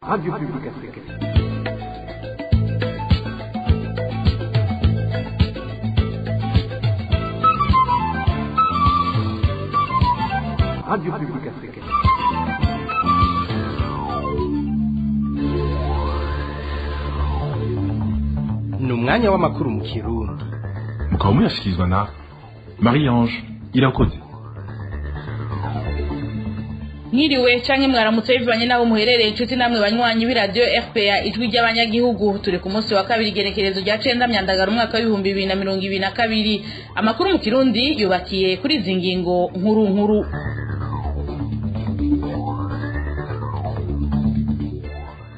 Radio Publique Africaine. Radio Publique Africaine. Ni umwanya w'amakuru mu Kirundi. Mukaba muyashyikirizwa na Marie Ange Irakoze. Mwiriwe canke mwaramutse bivanye nabo muherereye, inshuti namwe banywanyi b'iradiyo RPA, Ijwi ry'Abanyagihugu. Turi ku munsi wa kabiri, igenekerezo rya 9 Myandagaro, umwaka w'2022. Amakuru mu Kirundi yubakiye kuri izi ngingo nkuru nkuru.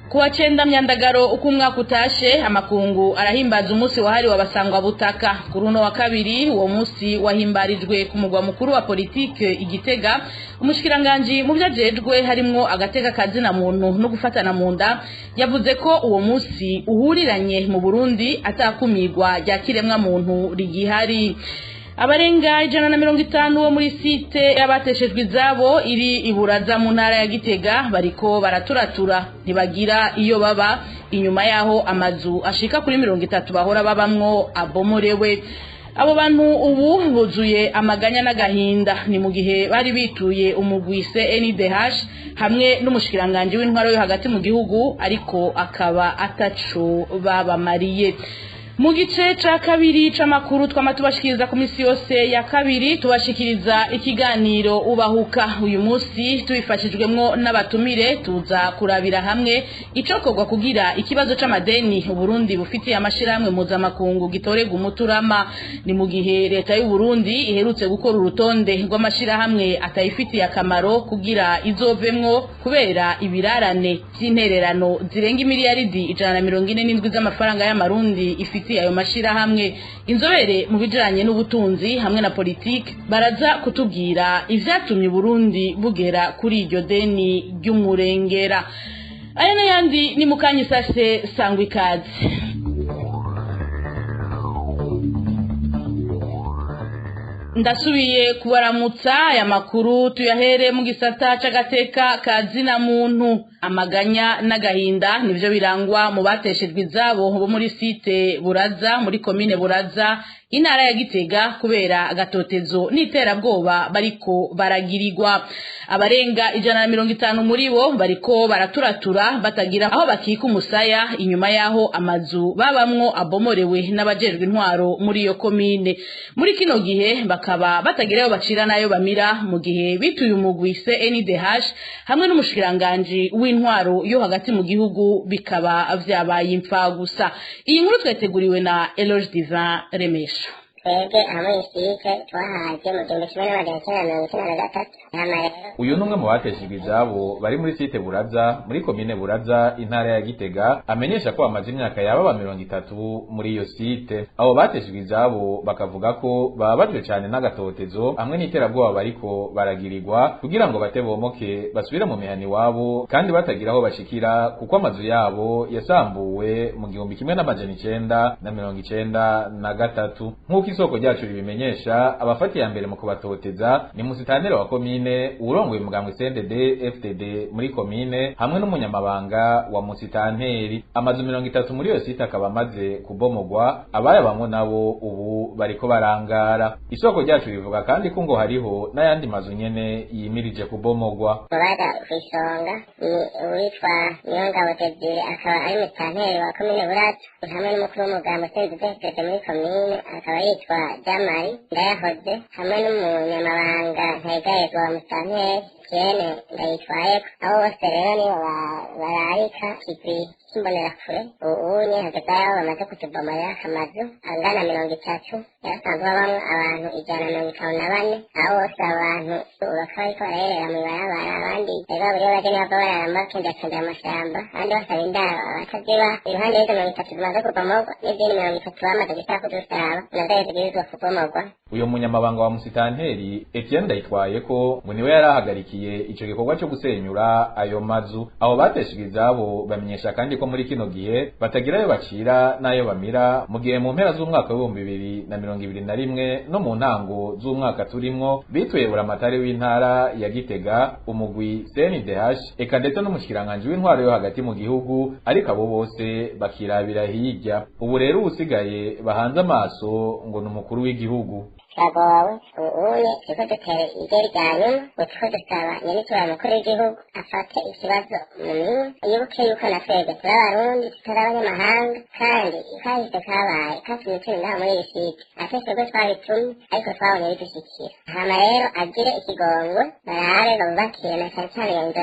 Kuwa 9 Myandagaro uko umwaka utashe, amakungu arahimbaza umunsi wahariwe abasangwa butaka. Kuri uno wa kabiri uwo munsi wahimbarijwe ku mugwa mukuru wa politike, Igitega. Umushikiranganje mu vyajejwe harimwo agateka kazina muntu no gufatana mu nda yavuze ko uwo munsi uhuriranye mu Burundi atakumirwa rya kiremwa muntu rigihari. Abarenga 150 bo muri site y'abateshejwe izabo iri Iburaza mu ntara ya Gitega bariko baraturatura, ntibagira iyo baba, inyuma yaho amazu ashika kuri 30 bahora babamwo abomorewe. Abo bantu ubu buzuye amaganya n'agahinda. Ni mu gihe bari bituye umugwi CNDH hamwe n'umushikiranganje w'intwaro yo hagati mu gihugu, ariko akaba ataco babamariye. Mu gice ca kabiri c'amakuru twama tubashikiriza ku misi yose ya kabiri, tubashikiriza ikiganiro Ubahuka. Uyu munsi tubifashijwemwo n'abatumire, tuza kurabira hamwe icokorwa kugira ikibazo c'amadeni Uburundi bufitiye amashirahamwe mpuzamakungu gitorerwa umuturama. Ni mu gihe leta y'u Burundi iherutse gukora urutonde rw'amashirahamwe atayifitiye akamaro kugira izovemwo kubera ibirarane vy'intererano zirenga imiliyaridi 147 z'amafaranga y'amarundi ifitiye ayo mashirahamwe. Inzobere mu bijanye n'ubutunzi hamwe na politike baraza kutubwira ivyatumye Burundi bugera kuri iryo deni ry'umurengera. Aya n'ayandi ni mukanya isase, sangwa ikaze. Ndasubiye kubaramutsa. Aya makuru tuyahere mu gisata c'agateka kazina muntu. Amaganya n'agahinda nivyo birangwa mu bateshejwe izabo bo muri site Buraza muri komine Buraza, intara ya Gitega, kubera agatotezo n'iterabwoba bariko baragirirwa. Abarenga 150 muri bo bariko baraturatura batagira aho bakika umusaya, inyuma yaho amazu babamwo abomorewe n'abajejwe intwaro muri iyo komine. Muri kino gihe bakaba batagira ayo bacira n'ayo bamira, mu gihe bituye umugwi CNDH hamwe n'umushikiranganje w'intwaro yo hagati mu gihugu, bikaba vyabaye impfa gusa. Iyi nkuru twateguriwe na Eloge Divin Remesha. Twebwe hamwe isike twahaje mu 1993 hama rero. Uyu ni umwe mu bateshejwe izabo bari muri site Buraza muri komine Buraza, intara ya Gitega, amenyesha ko bamaze imyaka yababa 30 muri iyo site. Abo bateshejwe izabo bakavuga ko bababajwe cane n'agatotezo hamwe n'iterabwoba bariko baragirirwa kugira ngo bate bomoke basubire mu mihana iwabo, kandi batagira aho bashikira kuko amazu yabo yasambuwe mu 1993. Nk'uko isoko ryacu ribimenyesha, abafatiye mbere mu kubatoteza ni musitanere wa komine, uwurongoye umugambwe CNDD FDD muri komine, hamwe n'umunyamabanga wa musitanteri. Amazu 30 muri iyo site akaba amaze kubomogwa, abayabamwo nabo ubu bariko barangara. Isoko ryacu rivuga kandi ko ngo hariho n'ayandi mazu nyene yimirije kubomogwa. Baza kw'isonga ni uwitwa Niyongabo Desire, akaba ari musitanteri wa komine Buraza, hamwe n'umukuru w'umugambo CNDD FDD muri komine, akaba yitwa Jamari Ndayahoze, hamwe n'umunyamabanga ntayegayezwa wa musitanteri Tiene Ndayitwayeko. Abo bose rero nibo bararika kigwi c'imbonerakure. Ubu hageze aho bamaze kutubomorera amazu angana 30 yarasanzwe abamwo abantu 154. Abo bose abantu ubu bakaba bariko bararerera mw'ibarabara, abandi bari baburiye baje ntibava bararamba bakendakendera amashamba, abandi basaba indaro abataziba. Iruhande y'izo 30 zimaze kubomorwa n'izindi 30 bamaze gushaka kudusaba, nazo zibwirizwa kubomogwa. Uyo munyamabanga wa musitanteri Etienne Ndayitwaye ko ngo niwe yarahagarikiye ico gikorwa cyo gusenyura ayo mazu. Abo bateshejwe izabo bamenyesha kandi ko muri kino gihe batagira ayo bacira n'ayo bamira, mu gihe mu mpera z'umwaka w'2021 no mu ntango z'umwaka turimwo bituye buramatari w'intara ya Gitega, umugwi CNDH eka ndetse n'umushikiranganji w'intwaro yo hagati mu gihugu, ariko abo bose bakirabira hirya. Ubu rero usigaye bahanze amaso ngo ni umukuru w'igihugu. Turagowe ubuye turiko dutera igeri rya nyuma, turiko dusaba nyenicubahiro mukuru w'igihugu afate ikibazo mu minwe, yibuke yuko na twebwe turi abarundi tutari abanyamahanga, kandi kahise kabaye katumye turi ngaha muri iyi site ate twebwe twabitumye ariko twabonye bidushikira. Hama rero agire ikigongwe barabe babubakire, na cane cane iyo nzu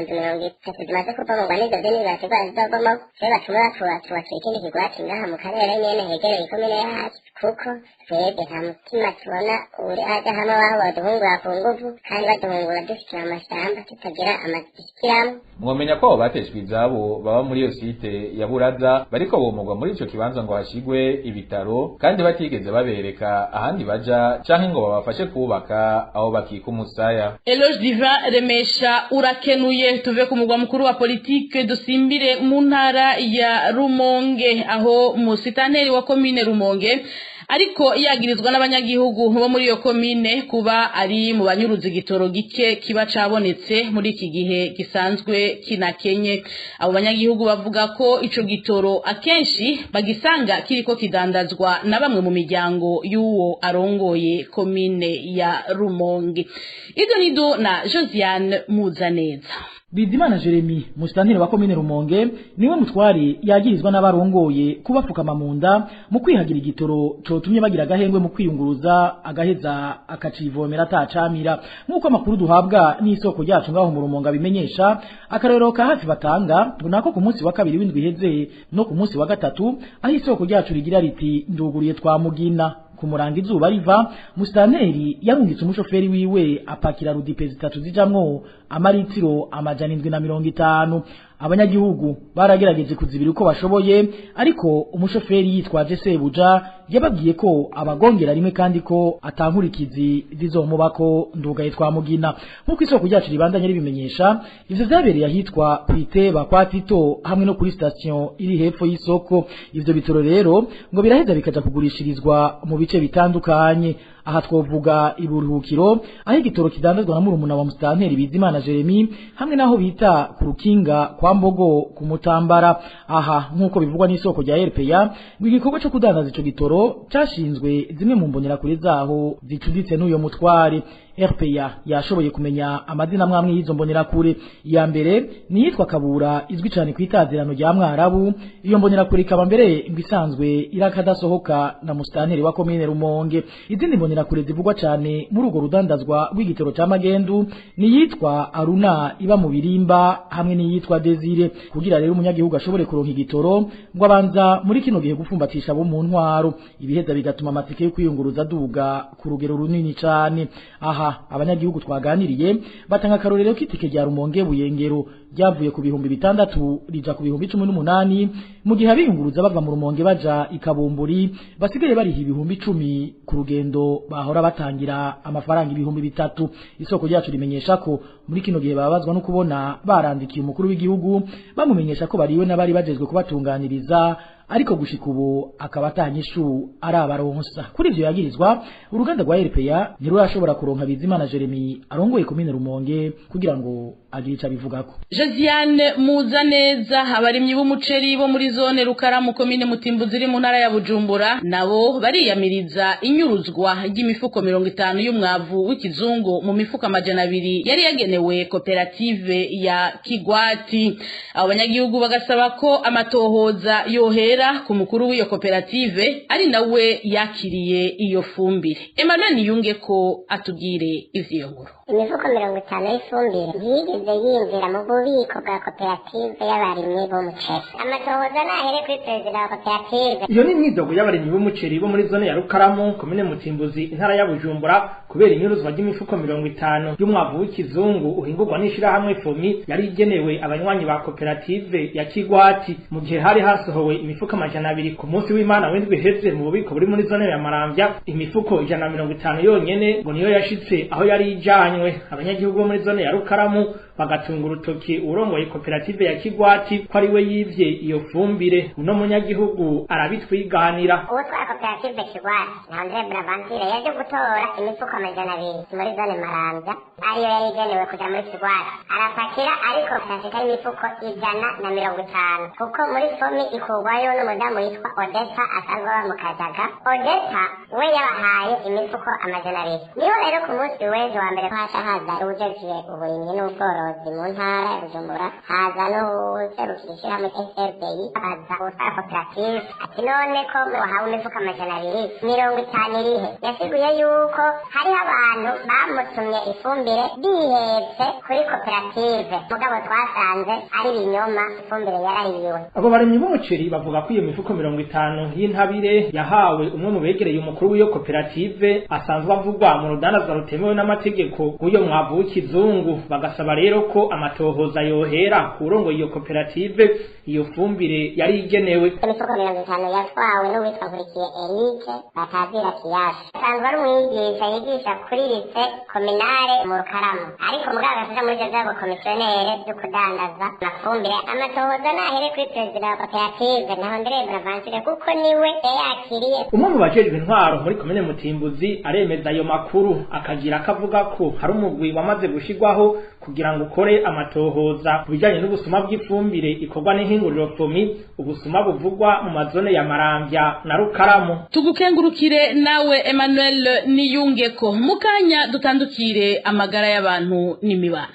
30 zimaze kubomogwa n'izo zindi bategura zizobomogwa, twe batume batwubakira ikindi kigwati ngaha mu karere nyene hegereye ikomine yacu, kuko twebwe nta mutima tubona uri aja hamwe aho baduhungura ku nguvu, kandi baduhungura dushikira amashamba tutagira amazu dushikiramwo. Mwomenya ko abo bateshejwe izabo baba muri iyo site ya Buraza bariko bomogwa muri ico kibanza ngo hashigwe ibitaro, kandi batigeze babereka ahandi baja canke ngo babafashe kubaka aho bakika umusaya. Eloge Divin Remesha urakenuye. Tuve ku mugwa mukuru wa politike dusimbire mu ntara ya Rumonge, aho musitanteri wa komine Rumonge ariko yagirizwa n'abanyagihugu bo muri iyo komine kuba ari mu banyuruza igitoro gike kiba cabonetse muri iki gihe gisanzwe kinakenye. Abo banyagihugu bavuga ko ico gitoro akenshi bagisanga kiriko kidandazwa na bamwe mu miryango y'uwo arongoye komine ya Rumonge. Idonido na Josiane Muzaneza. Bizimana Jeremy musitanteri wa komine Rumonge niwe mutwari yagirizwa n'abarongoye kubafukama mu nda mu kwihagira igitoro cotumye bagira agahengwe mu kwiyunguruza agaheza akacivomera atacamira, nk'uko amakuru duhabwa n'isoko ryacu ngaho mu Rumonge abimenyesha. Akarero ka hafi batanga ngo nako ku munsi wa kabiri w'indwi iheze no ku munsi wa gatatu, aho isoko ryacu rigira riti nduguriye twamugina kumuranga izuba riva, musitanteri yarungitse umushoferi wiwe apakira rudipe zitatu zijamwo amaritiro 750. Abanyagihugu baragerageje kuzibira uko bashoboye, ariko umushoferi yitwaje sebuja yababwiye ko abagongera rimwe kandi ko atankurikizi zizomubako ndugaye twamugina. Nkuko isoko ryacu ribandanye ribimenyesha, ivyo vyabereye ahitwa Kwiteba kwa Tito hamwe no kuri station iri hepfo y'isoko. Ivyo bitoro rero ngo biraheza bikaja kugurishirizwa mu bice bitandukanye. Aha twovuga iburuhukiro aho igitoro kidandazwa na murumuna wa musitanteri Bizimana Jeremy, hamwe naho bita ku rukinga kwa Mbogo ku Mutambara. Aha nkuko bivugwa n'isoko rya RPA, ngo igikorwa cyo kudandaza ico gitoro cashinzwe zimwe mu mbonera kure zaho zicuditse n'uyo mutware. RPA yashoboye kumenya amazina mwamwe y'izo mbonera kure. Iya mbere ni yitwa Kabura izwi cyane ku itazirano rya Mwarabu. Iyo mbonera kure ikaba mbere ngo isanzwe irakadasohoka na musitanteri wa komine Rumonge. Izindi mbonera kure zivugwa cyane muri urwo rudandazwa rw'igitoro ca magendu ni yitwa Aruna iba mu birimba hamwe n'iyitwa Desire. Kugira rero umunyagihugu ashobore kuronka igitoro ngo abanza muri kino gihe gupfumbatisha bo mu ntwaro, ibiheza bigatuma amatike yo kwiyunguruza aduga ku rugero runini cyane. Aha abanyagihugu twaganiriye batanga akarorero k'itike rya Rumonge Buyengero ryavuye ku 6000 rija ku 18,000, mu gihe abiyunguruza bava mu Rumonge baja ikabumburi basigaye bariha 10,000 ku rugendo bahora batangira amafaranga 3,000. Isoko ryacu rimenyesha ko muri kino gihe babazwa no kubona barandikiye umukuru w'igihugu bamumenyesha ko bariwe n'abari bajejwe kubatunganiriza, ariko gushika ubu akaba atanyishu arabaronsa. Kuri ivyo yagirizwa, uruganda rwa RPA ntirurashobora kuronka Bizimana Jeremy arongoye komine Rumonge kugira ngo agire ico abivugako. Josiane Muzaneza. Abarimyi b'umuceri bo muri zone Rukaramu komine Mutimbuzi iri mu ntara ya Bujumbura nabo bariyamiriza inyuruzwa ry'imifuko 50 y'umwavu w'ikizungu mu mifuko 200 yari yagenewe koperative ya Kigwati. Abo banyagihugu bagasaba ko amatohoza yohera ku mukuru w'iyo koperative ari nawe yakiriye iyo fumbire. Emmanuel Niyunge ko atubwire ivyo nkuru. Imifuko 50 y'ifumbire ntiyigeze yinjira mu bubiko bwa koperative y'abarimyi b'umuceri. Amatohoza nahere kuri perezida wa koperative. Iyo ni imyidogo y'abarimyi b'umuceri bo muri zone ya Rukaramu komine Mutimbuzi intara ya Bujumbura kubera inyuruzwa ry'imifuko 50 y'umwavu w'ikizungu uhingurwa n'ishirahamwe FOMI yari igenewe abanywanyi ba koperative ya Kigwati, mu gihe hari hasohowe imifuko imifuko 200 ku munsi w'Imana w'indwi iheze mu bubiko buri muri zone ya Maramvya, imifuko 150 yonyene ngo niyo yashitse aho yari ijanywe. Abanyagihugu bo muri zone ya Rukaramu bagatunga urutoki urongoye koperative ya Kigwati ko ari we yivye iyo fumbire. Uno munyagihugu arabitwiganira. Uwutwara koperative Kigwati na Andre Bravantire yaje gutora imifuko 200 muri zone Maramvya ariyo yari igenewe kuja muri Kigwati, arapakira ariko ashika imifuko 150 kuko muri fomi ikurwayo n'umudamu witwa Odessa asanzwe aba mu Kajaga. Odessa we yabahaye imifuko 200. Niho rero ku munsi w'ejo wa mbere haca haza uwujejwe uburimyi n'ubworozi mu ntara ya Bujumbura, haza n'uwuserukira ishirahamwe SRPI, haza uwutwara koperative ati none ko wahawe imifuko 250 irihe? Yasiguye yuko hariho abantu bamutumye ifumbire bihetse kuri koperative, mugabo twasanze ari ibinyoma, ifumbire yarariwe. Abo barimyi b'umuceri bavuga ko iyo mifuko 50 y'intabire yahawe umwe mu begereye umukuru w'iyo koperative asanzwe avugwa mu rudandazwa rutemewe n'amategeko w'uyo mwavu w'ikizungu. Bagasaba rero ko amatohoza yohera kurongoye iyo koperative iyo fumbire yari igenewe. Imifuko 50 yatwawe n'uwitwa Nkurikiye Eric batazira Kiyasha, asanzwe ari umwigisha yigisha kuri lise kominare mu Rukaramu, ariko mugabo agafasha muri ivyo vyabo komisiyonere vyo kudandaza amafumbire. Amatohoza nahere kuri perezida wa koperative na Andre Bravantire kuko niwe yayakiriye. Umwe mu bajejwe intwaro muri komine Mutimbuzi aremeza ayo makuru, akagira akavuga ko hari umugwi wamaze gushirwaho kugira ngo ukore amatohoza ku bijanye n'ubusuma bw'ifumbire ikorwa n'ihinguriro FOMI, ubusuma buvugwa mu mazone ya Maramvya na Rukaramu. Tugukengurukire nawe Emmanuel Niyungeko. Mukanya dutandukire amagara y'abantu n'imibano.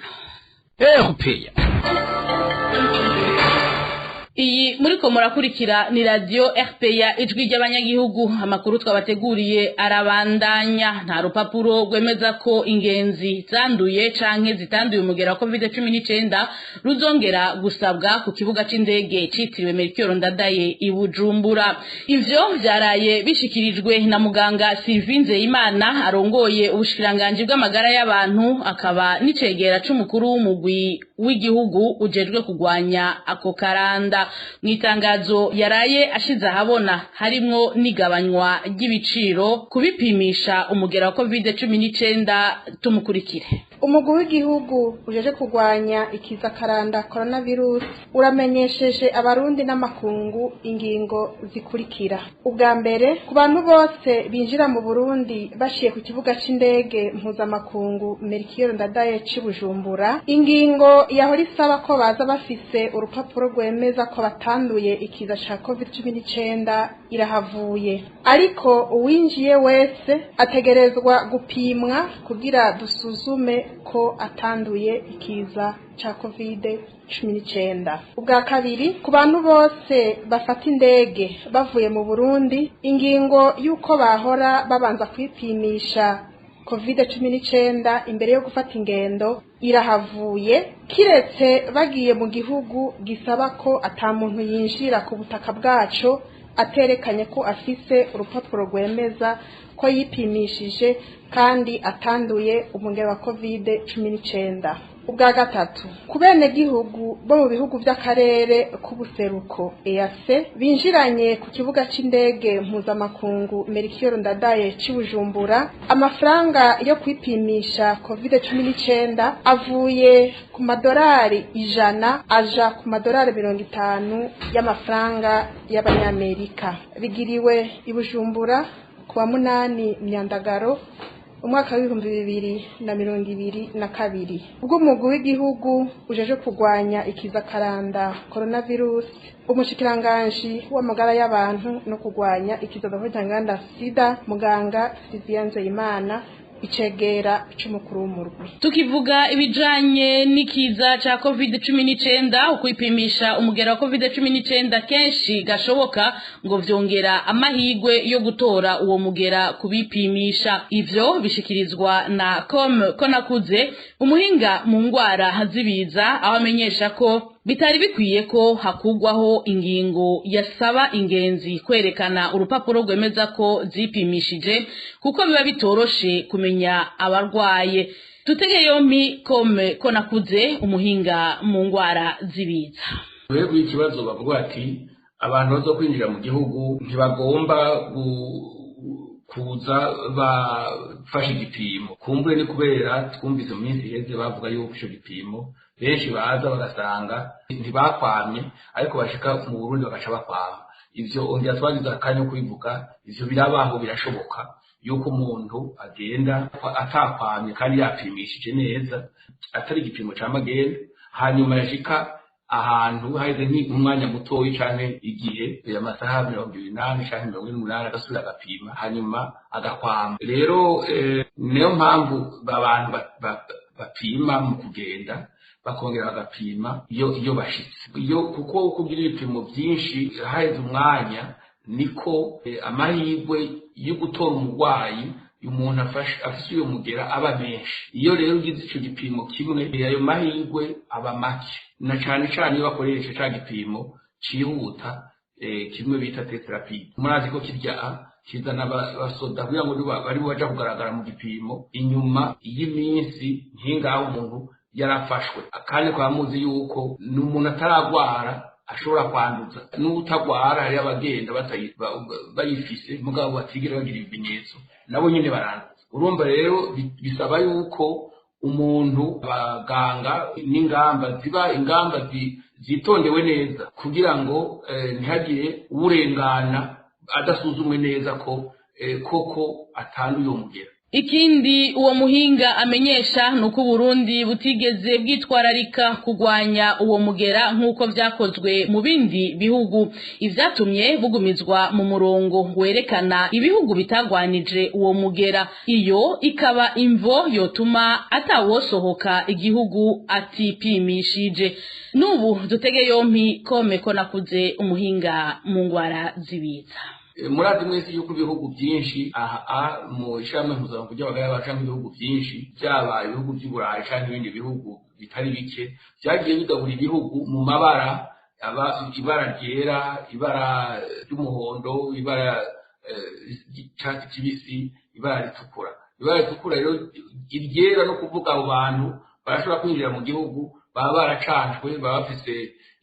RPA. Iyi muriko murakurikira ni radio RPA ijwi ry'abanyagihugu. Amakuru twabateguriye arabandanya. Nta rupapuro rwemeza ko ingenzi zanduye canke zitanduye umugera wa COVID-19 ruzongera gusabwa ku kibuga c'indege citiriwe Melchior Ndadaye i Bujumbura. Ivyo vyaraye bishikirijwe na muganga Sylvie Nzeyimana arongoye ubushikiranganji bw'amagara y'abantu, akaba n'icegera c'umukuru w'umugwi w'igihugu ujejwe kugwanya ako karanda. Mwitangazo yaraye ashize ahabona harimwo nigabanywa ry'ibiciro kubipimisha umugera wa COVID-19. Tumukurikire. Umugwi w'igihugu ujeje kugwanya ikiza karanda coronavirus uramenyesheje abarundi n'amakungu ingingo zikurikira. Ubwa mbere, ku bantu bose binjira mu Burundi bashiye ku kibuga c'indege mpuzamakungu Melchior Ndadaye c'i Bujumbura, ingingo yahora isaba ko baza bafise urupapuro rwemeza ko batanduye ikiza ca COVID-19 irahavuye, ariko uwinjiye wese ategerezwa gupimwa kugira dusuzume ko atanduye ikiza ca COVID-19. Ubwa kabiri, ku bantu bose bafata indege bavuye mu Burundi, ingingo y'uko bahora babanza kwipimisha COVID-19 imbere yo gufata ingendo irahavuye, kiretse bagiye mu gihugu gisaba ko ata muntu yinjira ku butaka bwaco aterekanye ko afise urupapuro rwemeza ko yipimishije kandi atanduye umugera wa COVID-19. Ubwa gatatu, ku benegihugu bo mu bihugu vy'akarere k'ubuseruko EAC binjiranye ku kibuga c'indege mpuzamakungu Melchior Ndadaye c'i Bujumbura, amafaranga yo kwipimisha COVID-19 avuye ku madorari 100 aja ku madorari 50 y'amafaranga y'abanyamerika. Bigiriwe i Bujumbura kuwa 8 Myandagaro umwaka w'2022. Ubwo umugwi w'igihugu ujeje kugwanya ikiza karanda coronavirus, umushikiranganji w'amagara y'abantu no kugwanya ikiza gahonyanganda sida, muganga Sylvie Nzeyimana, icegera c'umukuru w'umurwi. Tukivuga ibijanye n'ikiza ca COVID-19, ukwipimisha umugera wa COVID-19 kenshi gashoboka ngo vyongera amahigwe yo gutora uwo mugera kubipimisha. Ivyo bishikirizwa na Com Konakuze, umuhinga mu ngwara zibiza, aho amenyesha ko bitari bikwiye ko hakugwaho ingingo yasaba ingenzi kwerekana urupapuro rwemeza ko zipimishije, kuko biba bitoroshe kumenya abarwaye. Tutege yompi Com Konakuze, umuhinga mu ngwara zibiza. Twebwe ikibazo bavuga ati Abantu bazo kwinjira mu gihugu ntibagomba kuza bafashe igipimo. Kumbure ni kubera twumvise mu minsi iheze bavuga yuko ico gipimo benshi baza bagasanga ntibakwamye, ariko bashika mu Burundi bagaca bakwama. Ivyo ongera twagize akanya kubivuga, ivyo birabaho, birashoboka yuko umuntu agenda atakwamye kandi yapimishije neza atari igipimo ca magenda, hanyuma yashika ahantu haheze nk'umwanya mutoyi canke igihe amasaha 28 canke 48 agasubira agapima, hanyuma agakwama. Rero niyo mpamvu abantu bapima mu kugenda, bakongera bagapima iyo bashitse. Iyo kuko kugira ibipimo byinshi haheze umwanya, niko amahirwe yo gutora umurwayi umuntu afise uyo mugera aba menshi. Iyo rero ugize ico gipimo kimwe, ayo mahirwe aba make, na cane cane iyo bakoresha ca gipimo cihuta kimwe bita test rapide. Murazi ko kirya kizana abasoda kugira ngo bari baja kugaragara mu gipimo inyuma y'iminsi nkingaho umuntu yarafashwe. Kandi kwa muzi yuko n'umuntu ataragwara ashobora kwanduza, n'utagwara hari abagenda bayifise mugabo batigera bagira ibimenyetso, nabo nyine baranduza. Urumva rero bisaba yuko umuntu, abaganga n'ingamba ziba ingamba zitondewe neza kugira ngo ntihagire urengana adasuzumwe neza ko koko atanduye umugera. Ikindi uwo muhinga amenyesha nuko Burundi butigeze bwitwararika kugwanya uwo mugera nkuko vyakozwe mu bindi bihugu, ivyatumye bugumizwa mu murongo werekana ibihugu bitagwanije uwo mugera. Iyo ikaba imvo yotuma atawosohoka igihugu atipimishije. Nubu dutege yompi komeko nakuze umuhinga mu ngwara zibiza. Murazi mwese yuko ibihugu byinshi aha mu ishami mpuzamakungu ry'abagaya baca ibihugu byinshi, byaba ibihugu by'Uburayi canke ibindi bihugu bitari bike, byagiye bigabura ibihugu mu mabara, aba ibara ryera, ibara ry'umuhondo, ibara ry'icatsi kibisi, ibara ritukura. Ibara ritukura rero, iryera no kuvuga abo bantu barashobora kwinjira mu gihugu, baba baracanjwe, baba bafise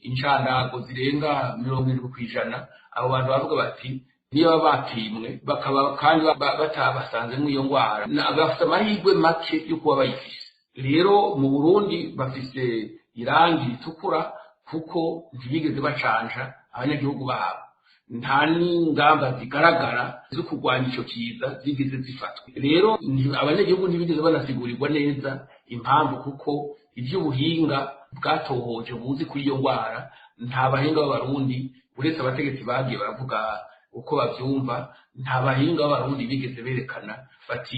incandago zirenga 70%. Abo bantu bavuga bati niba bapimwe bakaba kandi batabasanzemo iyo ngwara, bafite amahirwe make yo kuba bayifise. Rero mu Burundi bafise irangi ritukura kuko ntibigeze bacanja abanyagihugu babo, nta n'ingamba zigaragara zo kurwanya ico kiza zigeze zifatwa. Rero abanyagihugu ntibigeze banasigurirwa neza impamvu, kuko ivy'ubuhinga bwatohoje buzi kuri iyo ngwara nta bahinga b'Abarundi, uretse abategetsi bagiye baravuga uko bavyumva, nta bahinga b'Abarundi bigeze berekana bati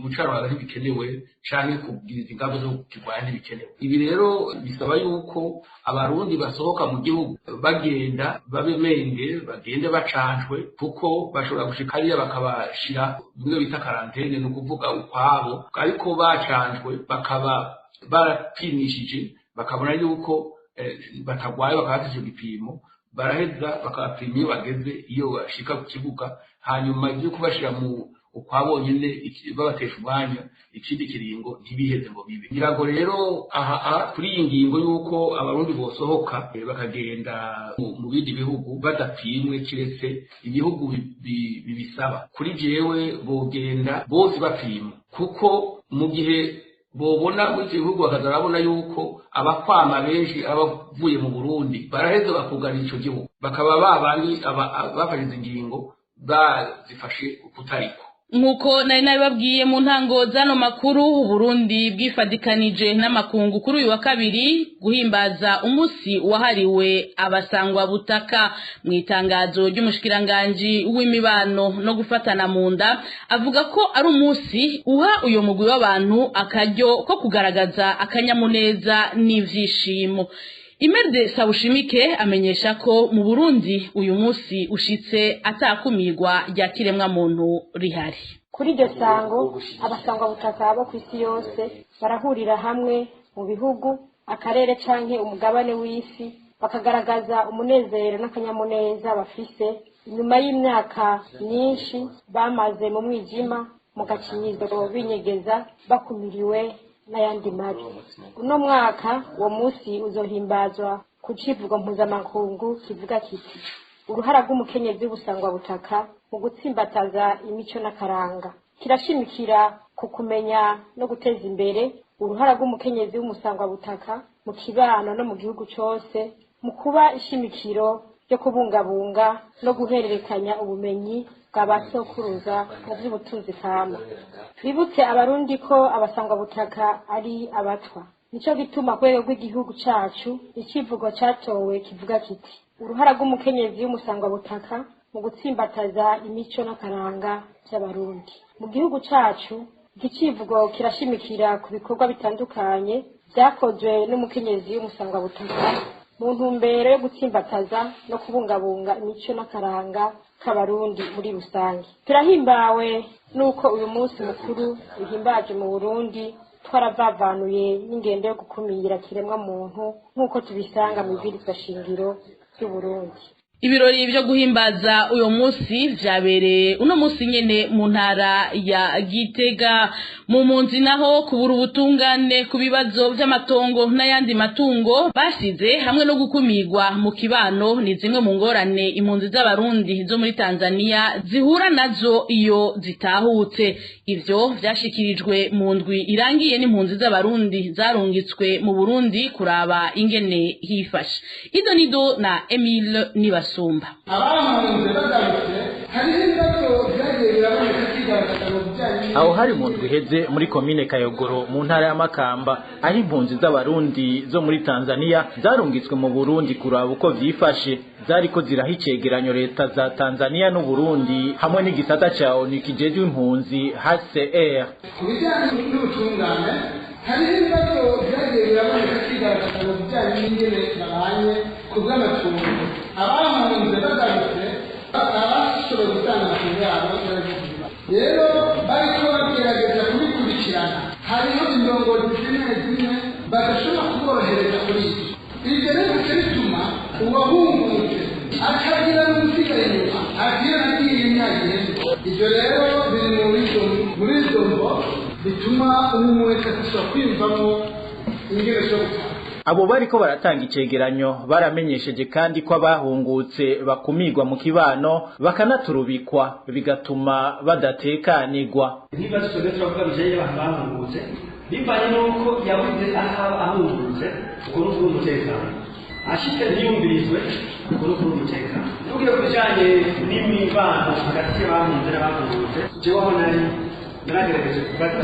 gucarura ntibikenewe canke kubwiriza ingamba zo kukirwanya ntibikenewe. Ibi rero bisaba yuko Abarundi basohoka mu gihugu bagenda babe menge, bagende bacanjwe, kuko bashobora gushika hariya bakabashira bimwe bita karantene, ni ukuvuga ukwabo, ariko bacanjwe bakaba barapimishije bakabona yuko batagwaye, bakabafite ico gipimo, baraheza bakabapima iyo bageze iyo bashika ku kibuga. Hanyuma ibyo kubashira mu ukwabonyene babatesha umwanya ikindi kiringo ntibiheze ngo bibe. Ngira ngo rero aha kuri iyi ngingo yuko Abarundi bosohoka bakagenda mu bindi bihugu badapimwe, kiretse ibihugu bibisaba, kuri jewe bogenda bose bapima, kuko mu gihe bobona muri ivyo bihugu bakaza barabona yuko abakwama benshi abavuye mu Burundi baraheza bakugana ico gihugu, bakaba babandi bafashe izi ngingo bazifashe ukutariko. Nkuko nari nabibabwiye mu ntango zano makuru, Burundi bwifadikanije n'amakungu kuri uyu wa kabiri guhimbaza umunsi wahariwe abasangwa butaka. Mu itangazo ry'umushikiranganje w'imibano no gufatana mu nda, avuga ko ari umunsi uha uyo mugwi w'abantu akaryo ko kugaragaza akanyamuneza n'ivyishimo. Imerde Sawushimike amenyesha ko mu Burundi uyu munsi ushitse atakumirwa rya kiremwa muntu rihari. Kuri iryo sango abasangwa butaka bo kw'isi yose barahurira hamwe mu bihugu, akarere canke umugabane w'isi, bakagaragaza umunezero n'akanyamuneza bafise inyuma y'imyaka myinshi bamaze mu mwijima, mu gakinyizo, binyegeza, bakumiriwe n'ayandi mabi. Uno mwaka uwo munsi uzohimbazwa ku civugo mpuzamakungu kivuga kiti: uruhara rw'umukenyezi w'ubusangwabutaka mu gutsimbataza imico n'akaranga. Kirashimikira ku kumenya no guteza imbere uruhara rw'umukenyezi w'umusangwabutaka mu kibano no mu gihugu cose, mu kuba ishimikiro ryo kubungabunga no guhererekanya ubumenyi bwa ba sokuruza mu by'ubutunzi kama. Twibutse Abarundi ko abasangwabutaka ari abatwa. Nico gituma ku rwego rw'igihugu cacu icivugo catowe kivuga kiti: uruhara rw'umukenyezi w'umusangwabutaka mu gutsimbataza imico n'akaranga by'Abarundi. Mu gihugu cacu iki civugo kirashimikira ku bikorwa bitandukanye vyakozwe n'umukenyezi w'umusangwabutaka mu ntumbero yo gutsimbataza no kubungabunga imico n'akaranga k'Abarundi muri rusange. Turahimbawe n'uko uyu munsi mukuru uhimbaje mu Burundi twaravavanuye n'ingendo yo gukumira kiremwa muntu nk'uko tubisanga mu ibwirizwa shingiro ry'Uburundi. Ibirori byo guhimbaza uyo munsi vyabereye uno munsi nyene mu ntara ya Gitega. Mu mpunzi naho kubura ubutungane ku bibazo vy'amatongo n'ayandi matungo basize hamwe no gukumirwa mu kibano ni zimwe mu ngorane impunzi z'Abarundi zo muri Tanzania zihura nazo iyo zitahutse. Ivyo vyashikirijwe mu ndwi irangiye n'impunzi z'Abarundi zarungitswe mu Burundi kuraba ingene hifashe. Idonido na Emile Nibasumba. Abahunze bagarutse hariho ibibazo byagiye biraboneka kwigaragaza mu bijyanye. Aho hari mu ndwi iheze muri komine Kayogoro mu ntara ya Makamba, aho impunzi z'Abarundi zo muri Tanzania zarungitswe mu Burundi kuraba uko vyifashe. Zariko ziraha icegeranyo leta za Tanzania n'Uburundi hamwe n'igisata ca ONU kijejwe impunzi HCR. Ku bijyanye n'ubutungane hariho ibibazo byagiye biraboneka kwigaragaza mu bijyanye n'ingene babanye ku bw'amatungo. Abahunze bagarutse abashoboye gutanga amatungo yabo yaragize rero bariko bagerageza kubikurikirana. Hariho indongozi zimwe zimwe badashobora kuborohereza kuri ibyo. Ibyo rero bica bituma uwahungutse atagira n'usigaye inyuma agira nagiye imyaka. Ibyo rero biri muri izo mvo bituma umwe wese ashobora kwiyumvamo ingene zo gutaha. Abo bariko baratanga icegeranyo baramenyesheje kandi ko abahungutse bakumirwa mu kibano bakanaturubikwa bigatuma badatekanirwa. Nk'ibibazo twebwe turavuga bijanye n'abantu bahungutse bivanye n'uko yabuze aho ahungutse, uko ni ukubura umutekano, ashitse ntiyumvirizwe, uko ni ukubura umutekano. Tugiye ku bijanye n'imibano hagati y'abahunze n'abahungutse, jewe aho nari naragerageje gufata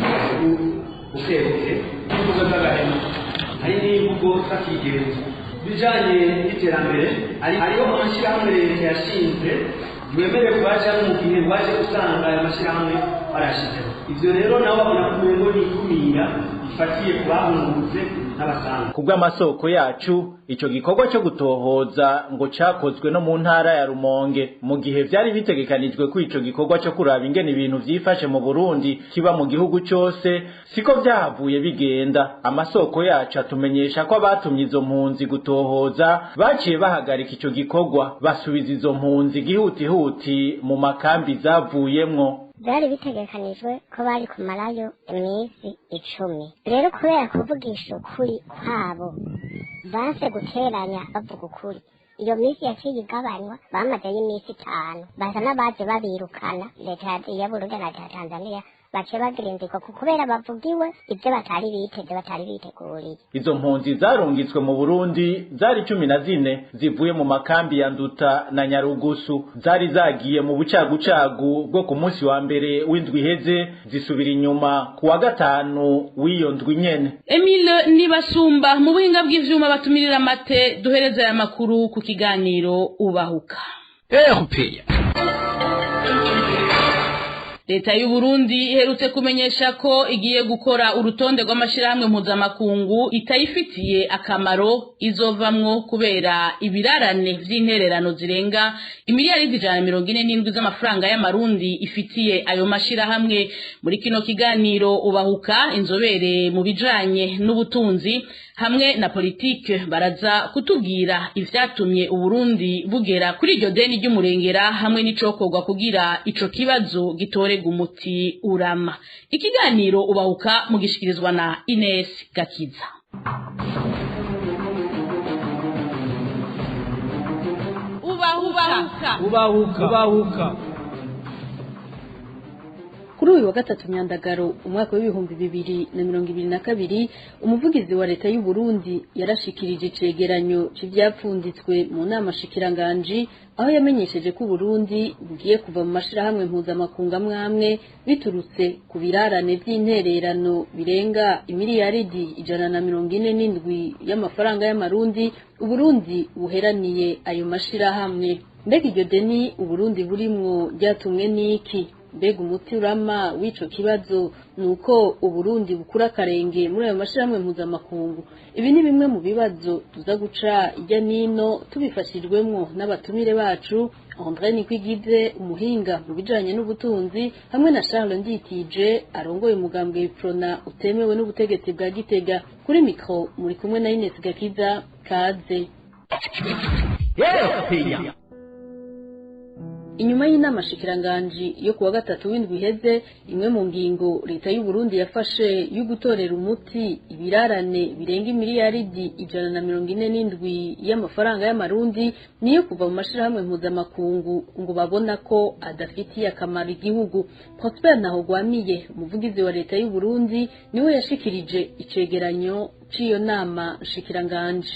bukebuke n'imvugo z'agahema, hari n'imvugo z'akigenzo. Bijanye n'iterambere hariho amashirahamwe leta yashinze yemerewe kubajamwo mu gihe waje usanga ayo mashirahamwe barayashizeho. Ivyo rero nabo babona ko umengo ni ikumira rifatiye ku bahungutse n'abasanzwe. Ku bw'amasoko yacu ico gikorwa cyo gutohoza ngo cakozwe no mu ntara ya Rumonge, mu gihe vyari bitegekanijwe ko ico gikorwa cyo kuraba ingene ibintu vyifashe mu Burundi kiba mu gihugu cose, siko vyahavuye bigenda. Amasoko yacu atumenyesha ko abatumye izo mpunzi gutohoza baciye bahagarika ico gikorwa, basubiza izo mpunzi gihutihuti mu makambi zavuyemwo. Byari bitegekanijwe ko bari kumarayo iminsi 10. Rero kubera kuvugisha ukuri kwabo banse guteranya bavuga ukuri, iyo minsi yaciye igabanywa, bamazeyo iminsi 5. Baza n'abaje babirukana, leta ya Burundi na leta ya Tanzania baciye bagira inziko kubera bavugiwe ibyo batari biteze, batari biteguriye. Izo mpunzi zarungitswe mu Burundi zari 14 zivuye mu makambi ya Nduta na Nyarugusu. Zari zagiye mu bucagucagu bwo ku munsi wa mbere w'indwi iheze, zisubira inyuma ku wa gatanu w'iyo ndwi nyene. Emile Nibasumba mu buhinga bw'ivyuma batumirira amate. Duhereze aya makuru ku kiganiro Ubahuka. RPA. Leta y'u Burundi iherutse kumenyesha ko igiye gukora urutonde rw'amashirahamwe mpuzamakungu itayifitiye akamaro izovamwo kubera ibirarane vy'intererano zirenga imiliyaridi 147 z'amafaranga y'amarundi ifitiye ayo mashirahamwe. Muri kino kiganiro Ubahuka, inzobere mu bijanye n'ubutunzi hamwe na politike baraza kutubwira ivyatumye Uburundi bugera kuri iryo deni ry'umurengera hamwe n'icokorwa kugira ico kibazo gitore umuti urama. Ikiganiro Ubahuka mugishikirizwa na Ines Gakiza. Ubahuka, ubahuka, ubahuka. Kuri uyu wa gatatu Myandagaro umwaka w'2022, umuvugizi wa leta y'u Burundi yarashikirije icegeranyo c'ivyapfunditswe mu nama shikiranganji, aho yamenyesheje ko Burundi bugiye kuva mu mashirahamwe mpuzamakungu amwamwe biturutse ku birarane vy'intererano birenga imiliyaridi 147 y'amafaranga y'amarundi Uburundi buheraniye ayo mashirahamwe. Mbega iryo deni Uburundi burimwo ryatumwe n'iki? Mbega umuti urama w'ico kibazo nuko Uburundi bukura akarenge muri ayo mashirahamwe mpuzamakungu? Ibi ni bimwe mu bibazo tuza guca ijya nino tubifashijwemwo n'abatumire bacu, André Nikwigize, umuhinga mu bijanye n'ubutunzi, hamwe na Charles Nditije arongoye umugambwe Prona utemewe n'ubutegetsi bwa Gitega. Kuri micro muri kumwe na Ines Gakiza. Kaze. Inyuma y'inama shikiranganji yo kuwa gatatu w'indwi iheze, imwe mu ngingo leta y'u Burundi yafashe yo gutorera umuti ibirarane birenga imiliyaridi 147 y'amafaranga y'amarundi niyo kuva mu mashirahamwe mpuzamakungu ngo babona ko adafitiye akamaro igihugu. Prosper Ntahogwamiye, umuvugizi wa leta y'u Burundi, niwe yashikirije icegeranyo c'iyo nama shikiranganji.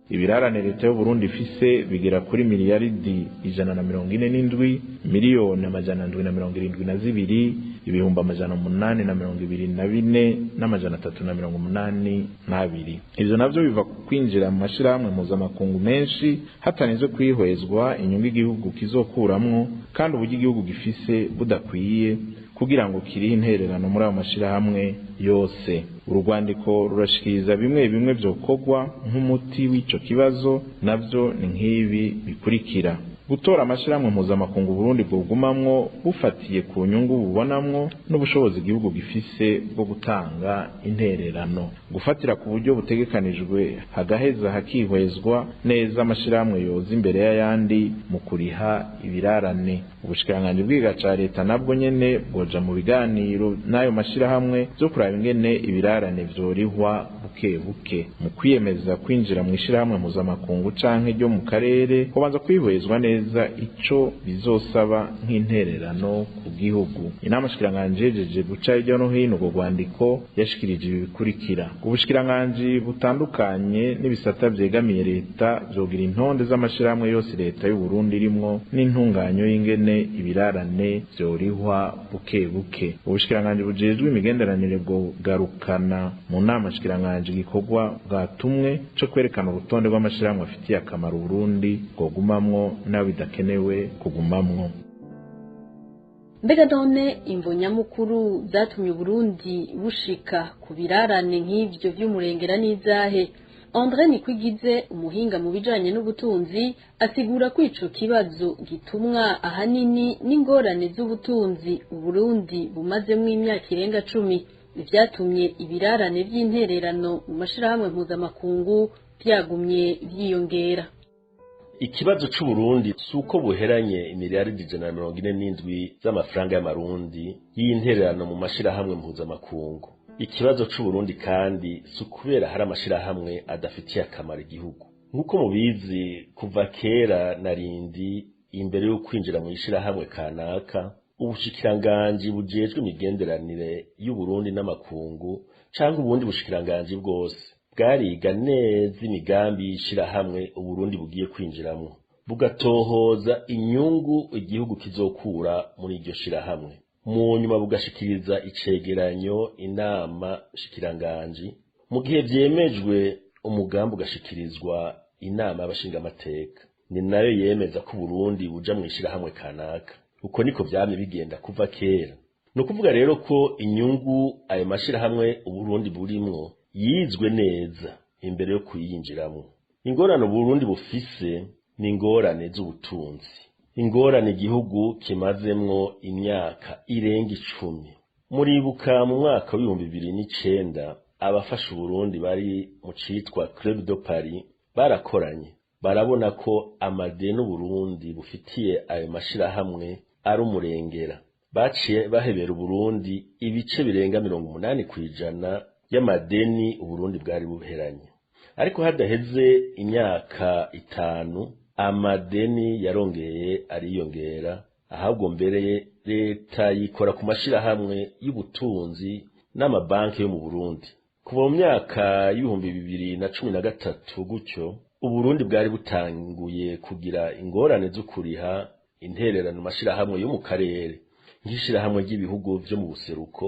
Ibirarane leta y'u Burundi ifise bigera kuri miliyaridi 147 miliyoni 772 824 382. Ivyo navyo biva kwinjira mu mashirahamwe mpuzamakungu menshi hatarinze kwihwezwa inyungu igihugu kizokuramwo, kandi uburyo igihugu gifise budakwiye kugira ngo kirihe intererano muri ayo mashirahamwe yose. Urwandiko rurashikiriza bimwe bimwe vyokorwa nk'umuti w'ico kibazo, navyo ni nk'ibi bikurikira: gutora amashirahamwe mpuzamakungu Burundi bwogumamwo bufatiye ku nyungu bubonamwo n'ubushobozi igihugu gifise bwo gutanga intererano, gufatira ku buryo butegekanijwe hagaheza hakihwezwa neza amashirahamwe yoza imbere y'ayandi mu kuriha ibirarane. Ubushikiranganji bw'iga ca leta nabwo nyene bwoja mu biganiro n'ayo mashirahamwe vyo kuraba ingene ibirarane vyorihwa buke buke. Mu kwiyemeza kwinjira mu ishirahamwe mpuzamakungu canke ryo mu karere, kubanza kwihwezwa neza ico bizosaba nk'intererano ku gihugu. Inama shikiranganji yejeje guca hirya no hino urwo rwandiko yashikirije ibi bikurikira: ubushikiranganji butandukanye n'ibisata vyegamiye leta vyogira intonde z'amashirahamwe yose leta y'u Burundi irimwo n'intunganyo y'ingene ibirarane vyorihwa buke buke. Ubushikiranganji bujejwe imigenderanire bwogarukana mu nama shikiranganji igikorwa bwatumwe co kwerekana urutonde rw'amashirahamwe afitiye akamaro Burundi bwogumamwo n'abo bidakenewe kugumamwo. Mbega none imvo nyamukuru zatumye Burundi bushika ku birarane nk'ivyo vy'umurengera n'izahe? André Nikwigize, umuhinga mu bijanye n'ubutunzi, asigura ko ico kibazo gitumwa ahanini n'ingorane z'ubutunzi Uburundi bumazemwo imyaka irenga 10, ivyatumye ibirarane vy'intererano mu mashirahamwe mpuzamakungu vyagumye vyiyongera. Ikibazo c'Uburundi suko buheranye imiliyaridi 147 z'amafaranga y'amarundi y'intererano mu mashirahamwe mpuzamakungu. Ikibazo c'Uburundi kandi si ukubera hari amashirahamwe adafitiye akamaro igihugu. Nk'uko mubizi, kuva kera narindi imbere yo kwinjira mu ishirahamwe kanaka, ubushikiranganji bujejwe imigenderanire y'Uburundi n'amakungu canke ubundi bushikiranganji bwose bwariga neza imigambi y'ishirahamwe Uburundi bugiye kwinjiramwo, bugatohoza inyungu igihugu kizokura muri iryo shirahamwe, mu nyuma bugashikiriza icegeranyo inama shikiranganji. Mu gihe vyemejwe, umugambi ugashikirizwa inama y'abashingamateka, ni nayo yemeza ko Uburundi buja mu ishirahamwe kanaka. Uko niko vyamye bigenda kuva kera. Ni ukuvuga rero ko inyungu ayo mashirahamwe Uburundi burimwo yizwe neza imbere yo kuyinjiramwo. Ingorane Uburundi bufise ni ingorane z'ubutunzi, ingorane igihugu kimazemwo imyaka irenga 10. Muribuka mu mwaka w'2009 abafasha Uburundi bari mu citwa Club de Paris barakoranye, barabona ko amadeni Uburundi bufitiye ayo mashirahamwe ari umurengera. Baciye bahebera Uburundi ibice birenga 80% y'amadeni Uburundi bwari buheranye. Ariko hadaheze imyaka 5 Amadeni yarongeye ariyongera, ahubwo mbere leta yikora ku mashirahamwe y'ubutunzi n'amabanki yo mu Burundi. Kuva mu myaka 2013 gutyo, Uburundi bwari butanguye kugira ingorane zo kuriha intererano mashirahamwe yo mu karere, nk'ishirahamwe ry'ibihugu vyo mu buseruko.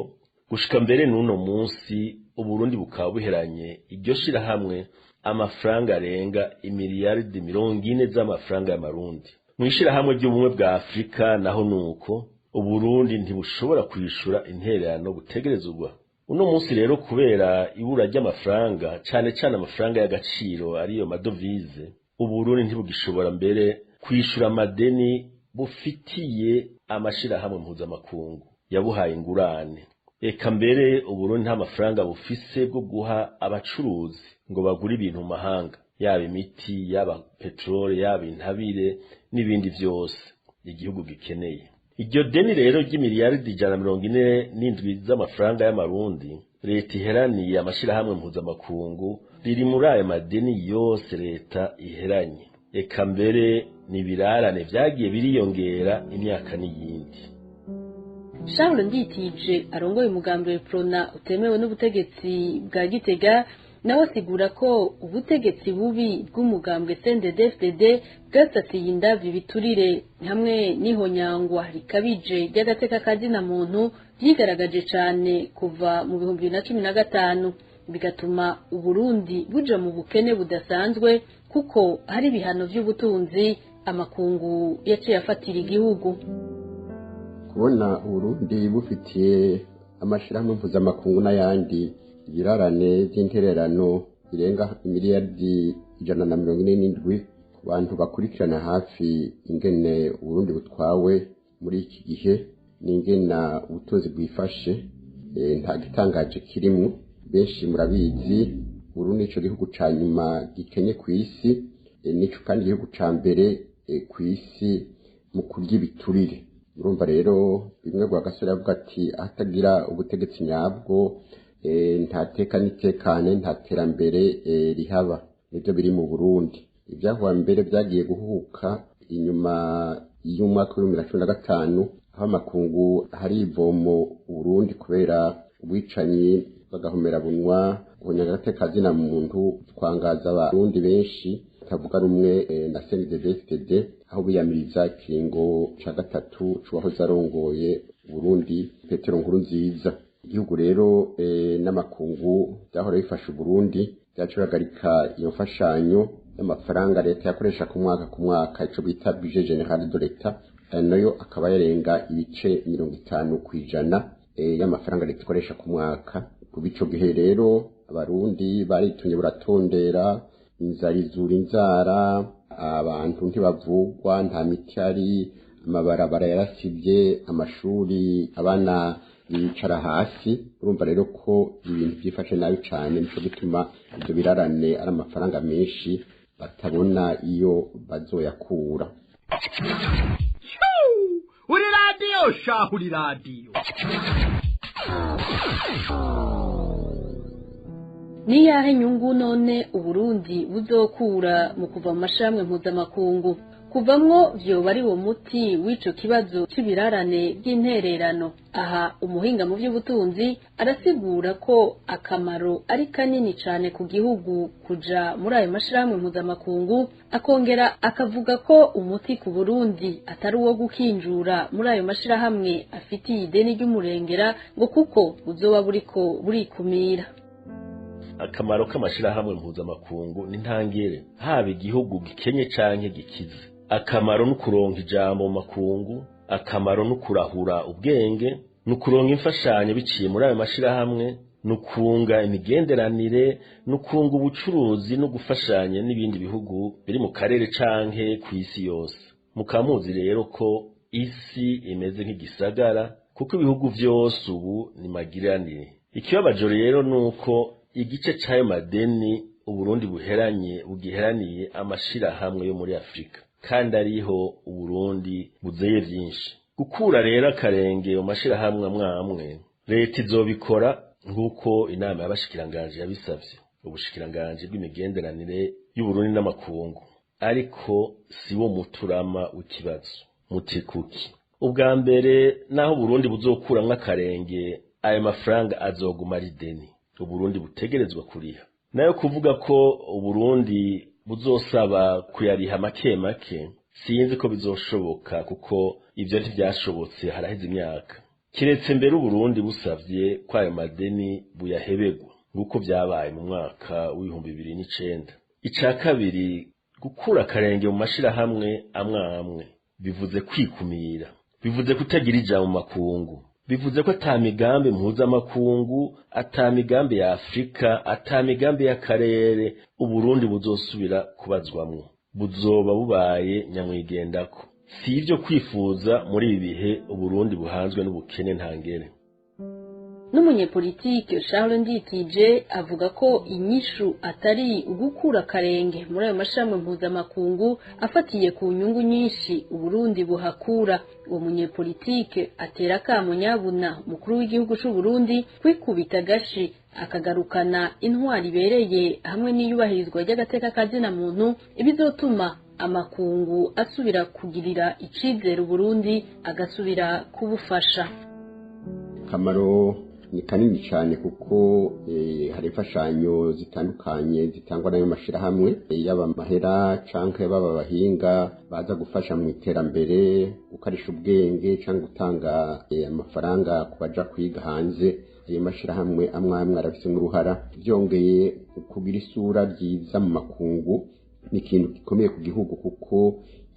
Gushika mbere n'uno munsi Uburundi bukaba buheranye iryo shirahamwe amafaranga arenga imiliyaridi 40 z'amafaranga y'amarundi. Mu ishirahamwe ry'ubumwe bwa Afrika naho nuko Uburundi ntibushobora kwishura intererano butegerezwa. Uno munsi rero kubera ibura ry'amafaranga, cane cane amafaranga y'agaciro ariyo madovize, Uburundi ntibugishobora mbere kwishura amadeni bufitiye amashirahamwe mpuzamakungu yabuhaye ingurane. Eka mbere Uburundi nta mafaranga bufise bwo guha abacuruzi ngo bagure ibintu mu mahanga, yaba imiti, yaba petrole, yaba intabire n'ibindi vyose igihugu gikeneye. Iryo deni rero ry'imiliyaridi 147 z'amafaranga y'amarundi leta iheraniye amashirahamwe mpuzamakungu riri muri ayo madeni yose leta iheranye. Eka mbere n'ibirarane vyagiye biriyongera imyaka n'iyindi. Charles Nditije arongoye umugambi wa Prona utemewe n'ubutegetsi bwa Gitega, nawe asigura ko ubutegetsi bubi bw'umugambwe CNDD-FDD bwasasiye indavyi biturire hamwe n'ihonyangwa rikabije ry'agateka kazina muntu vyigaragaje cane kuva mu 2015, bigatuma Uburundi buja mu bukene budasanzwe kuko hari ibihano vy'ubutunzi amakungu yaciye afatira igihugu. Kubona Uburundi bufitiye amashirahamwe mpuzamakungu n'ayandi ibirarane by'intererano birenga imiliyaridi 147 ku bantu bakurikirana hafi ingene Uburundi butwawe muri iki gihe n'ingena ubutunzi bwifashe, nta gitangaje kirimwo. Benshi murabizi, Uburundi nico gihugu ca nyuma gikenye ku isi, nico kandi igihugu ca mbere ku isi mu kurya ibiturire. Urumva rero bimwe Rwagasore avuga ati ahatagira ubutegetsi nyabwo nta teka n'itekane, nta terambere rihaba. Nibyo biri mu Burundi. Ibyahuha mbere byagiye guhuka inyuma y'umwaka wa 2015, aho amakungu hari ivomo Burundi kubera ubwicanyi bagahomera bunwa, guhonyanga agateka kazina muntu, twangaza abarundi benshi batavuga rumwe na CNDD-FDD, aho biyamiriza ikiringo ca gatatu c'uwahoze arongoye Burundi Petero Nkurunziza. Igihugu rero n'amakungu byahora bifasha Burundi byaciye iyo mfashanyo y'amafaranga leta yakoresha ku mwaka ku mwaka, ico bita budget general de l'Etat, nayo akaba yarenga ibice 50% y'amafaranga leta ikoresha ku mwaka. Kuva ico gihe rero abarundi baritumye buratondera, inzara izura inzara, abantu ntibavugwa, nta miti ari, amabarabara yarasivye, amashuri abana bicara hasi. Urumva rero ko ibintu byifashe nabi cane, nico gituma ivyo birarane ari amafaranga menshi batabona iyo bazoyakura. Uri radiyo shahu, uri radiyo. Niyahe nyungu none Uburundi buzokura mu kuva mu mashirahamwe mpuzamakungu? Kuvamwo vyoba ari wo muti w'ico kibazo c'ibirarane by'intererano. Aha umuhinga mu by'ubutunzi arasigura ko akamaro ari kanini cane ku gihugu kuja muri ayo mashirahamwe mpuzamakungu, akongera akavuga ko umuti ku Burundi atari uwo gukinjura muri ayo mashirahamwe afitiye ideni ry'umurengera, ngo kuko buzoba buriko burikumira. Akamaro k'amashirahamwe mpuzamakungu ni ntangere, haba igihugu gikenye canke gikize. Akamaro n'ukuronka ijambo mu makungu, akamaro n'ukurahura ubwenge, n'ukuronka imfashanyo biciye muri ayo mashirahamwe, n'ukunga imigenderanire, n'ukunga ubucuruzi no gufashanya n'ibindi bihugu biri mu karere canke ku isi yose. Mukamuzi rero ko isi imeze nk'igisagara, kuko ibihugu vyose ubu ni magiranire. Ikibabaje rero nuko igice c'ayo madeni Uburundi buheranye bugiheraniye amashirahamwe yo muri Afrika, kandi ariho Uburundi buzeye vyinshi. Gukura rero akarenge mu mashirahamwe amwe leta izobikora nk'uko inama y'abashikiranganji yabisavye, ubushikiranganji bw'imigenderanire y'Uburundi n'amakungu. Ariko si wo muturama w'ikibazo. Muti kuki? Ubwa mbere, naho Burundi buzokuramwo akarenge, ayo mafaranga azoguma ari ideni Uburundi butegerezwa kuriha. Nayo kuvuga ko Uburundi buzosaba kuyariha make make, sinzi ko bizoshoboka, kuko ivyo ntivyashobotse haraheze imyaka. Kiretse mbere Uburundi busavye ko ayo madeni buyahebegwa, nk'uko vyabaye mu mwaka w'2009. Ica kabiri, gukura akarenge mu mashirahamwe amwe amwe bivuze kwikumira, bivuze kutagira ijambo mu makungu, bivuze ko ata migambi mpuzamakungu, ata migambi ya Afurika, ata migambi y'akarere Uburundi buzosubira kubazwamwo. Buzoba bubaye nyamwigendako. Si ivyo kwifuza muri ibi bihe Uburundi buhanzwe n'ubukene ntangere. N'umunyepolitike Charles Nditije avuga ko inyishu atari ugukura akarenge muri ayo mashami mpuzamakungu, afatiye ku nyungu nyinshi Uburundi buhakura. Uwo munyepolitike atera akamo nyabuna umukuru w'igihugu c'u Burundi kwikubita agashi, akagarukana intwari ibereye hamwe n'iyubahirizwa ry'agateka kazina muntu, ibizotuma amakungu asubira kugirira icizere Uburundi, agasubira kubufasha. Akamaro ni kanini cyane, kuko hari imfashanyo zitandukanye zitangwa n'ayo mashyirahamwe, yaba amahera canke baba abahinga baza gufasha mu iterambere, gukarisha ubwenge cyangwa gutanga amafaranga ku baja kwiga hanze. Ayo mashyirahamwe amwe amwe arafise uruhara. Byongeye, kugira isura ryiza mu makungu ni ikintu gikomeye ku gihugu, kuko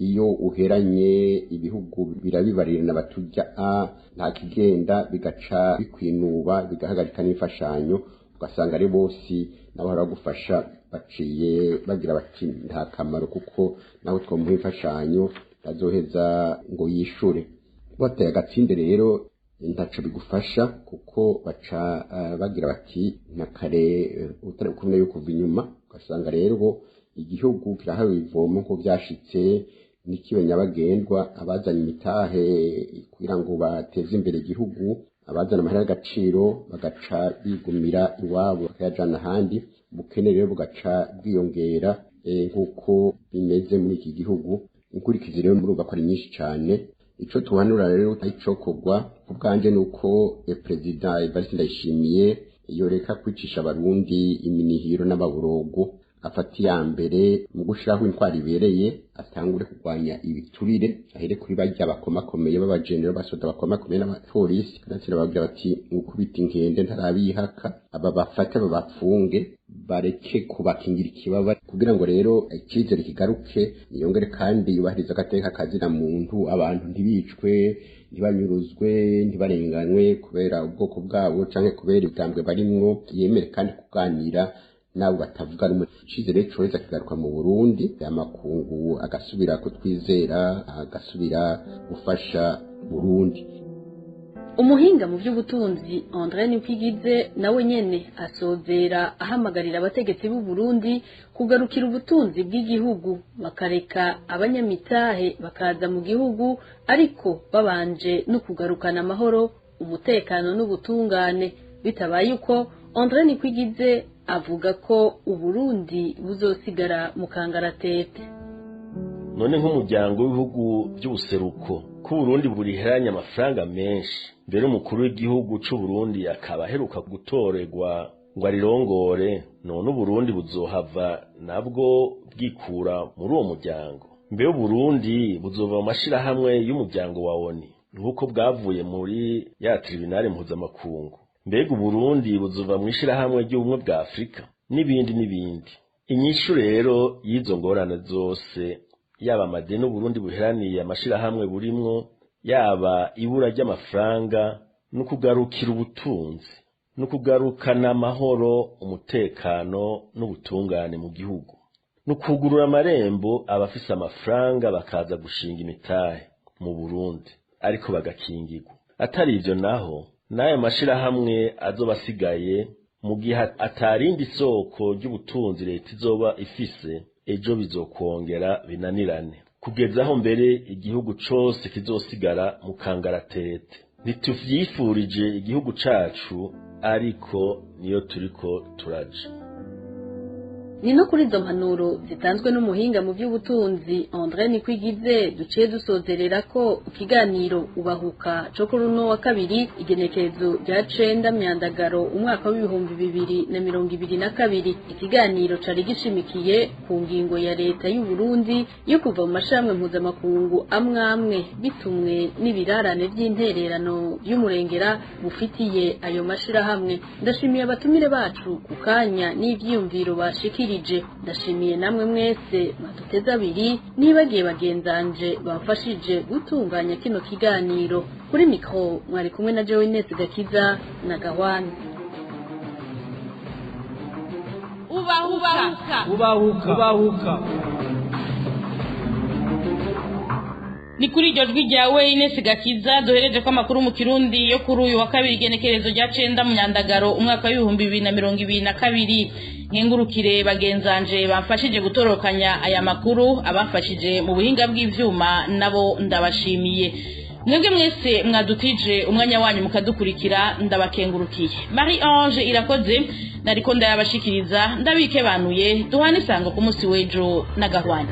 iyo uheranye ibihugu birabibarirana batujya a nta kigenda, bigaca bikwinuba, bigahagarika n'imfashanyo, ugasanga ari bose nabo bagufasha baciye bagira bati nta kamaro, kuko nawe twomuha imfashanyo ntazoheza ngo yishure. Wateye agatsinde rero ntaco bigufasha, kuko baca bagira bati na kare utari kumwe yo kuva inyuma. Ugasanga rero igihugu kirahawe ivomo, nko vyashitse n'ikibe nyabagendwa, abazanye imitahe kugira ngo bateze imbere igihugu, abazana amahera y'agaciro bagaca bigumira iwabo bakayajana ahandi. Ubukene rero bugaca bwiyongera, nk'uko bimeze muri iki gihugu. Inkurikizi rero murumva ko ari nyinshi cyane. Ico tuhanura rero, icokorwa ku bwanje, ni uko Perezida Evariste Ndayishimiye yoreka kwicisha Abarundi iminihiro n'amaborogo, afata iya mbere mu gushiraho intwari ibereye, atangure kurwanya ibiturire, ahere kuri barya bakomakomeye b'abajenero, basoda bakomakomeye n'abapolisi. Kanatsinda babwira bati gukubita inkende ntarabihaka, aba bafate babafunge, bareke kubakingira ikibaba, kugira ngo rero icyizere kigaruke. Yongere kandi yubahiriza agateka kazina muntu, abantu ntibicwe, ntibanyuruzwe, ntibarenganywe kubera ubwoko bwabo canke kubera ibitambwe barimwo. Yemere kandi kuganira nabo batavuga rumwe. Icizere coheza kigaruka mu Burundi, amakungu agasubira kutwizera, agasubira gufasha Burundi. Umuhinga mu by'ubutunzi André Nikwigize nawe nyene asozera ahamagarira abategetsi b'u Burundi kugarukira ubutunzi bw'igihugu, bakareka abanyamitahe bakaza mu gihugu, ariko babanje no kugarukana amahoro, umutekano n'ubutungane. Bitabaye uko, André Nikwigize avuga ko Uburundi buzosigara mu kangaratete. None nk'umuryango w'ibihugu by'ubuseruko, ko Burundi buriheranye amafaranga menshi, mbere umukuru w'igihugu c'u Burundi akaba aheruka gutorerwa ngo arirongore, none Uburundi buzohava nabwo bwikura muri uwo muryango? Mbe Uburundi buzova mu mashirahamwe y'umuryango wa ONU nk'uko bwavuye muri ya tribunal mpuzamakungu? Mbega Uburundi buzova mu ishirahamwe ry'ubumwe bwa Afurika, n'ibindi n'ibindi? Inyishu rero y'izo ngorane zose, yaba amadeni Uburundi buheraniye amashirahamwe burimwo, yaba ibura ry'amafaranga, no kugarukira ubutunzi, no kugarukana amahoro, umutekano n'ubutungane mu gihugu, no kugurura amarembo abafise amafaranga bakaza gushinga imitahe mu Burundi, ariko bagakingirwa. Atari ivyo naho, n'ayo mashirahamwe azoba asigaye, mu gihe atarindi soko ry'ubutunzi leta izoba ifise, ejo bizokwongera binanirane, kugeza aho mbere igihugu cose kizosigara mu kangaratete. Ntituvyifurije igihugu cacu, ariko niyo turiko turaja. Ni no kuri izo mpanuro zitanzwe n'umuhinga mu by'ubutunzi André Nikwigize duciye dusozerera ko ikiganiro Ubahuka co kuri uno wa kabiri, igenekerezo rya 9 Myandagaro umwaka w'2022. Ikiganiro cari gishimikiye ku ngingo ya leta y'u Burundi yo kuva mu mashirahamwe mpuzamakungu amwamwe bitumwe n'ibirarane vy'intererano y'umurengera bufitiye ayo mashirahamwe. Ndashimiye abatumire bacu ku kanya n'ivyiyumviro bashikirije. Ndashimiye namwe mwese mwaduteze abiri, nibagiye bagenzanje bamfashije gutunganya kino kiganiro. Kuri mikro mwari kumwe na Jewe Ines Gakiza na Gawane. Ubahuka. Ubahuka. Ubahuka. Ni kuri iryo jwi ryawe Ines Gakiza duhereje ko amakuru mu Kirundi yo kuri uyu wa kabiri, igenekerezo rya 9 Myandagaro umwaka w'2022. Nkengurukire bagenzanje bamfashije gutorokanya aya makuru, abafashije mu buhinga bw'ivyuma nabo ndabashimiye. Mwebwe mwese mwadutije umwanya wanyu mukadukurikira, ndabakengurukiye. Marie Ange Irakoze nariko ndayabashikiriza, ndabikebanuye, duhane isango ku munsi w'ejo na Gahwane.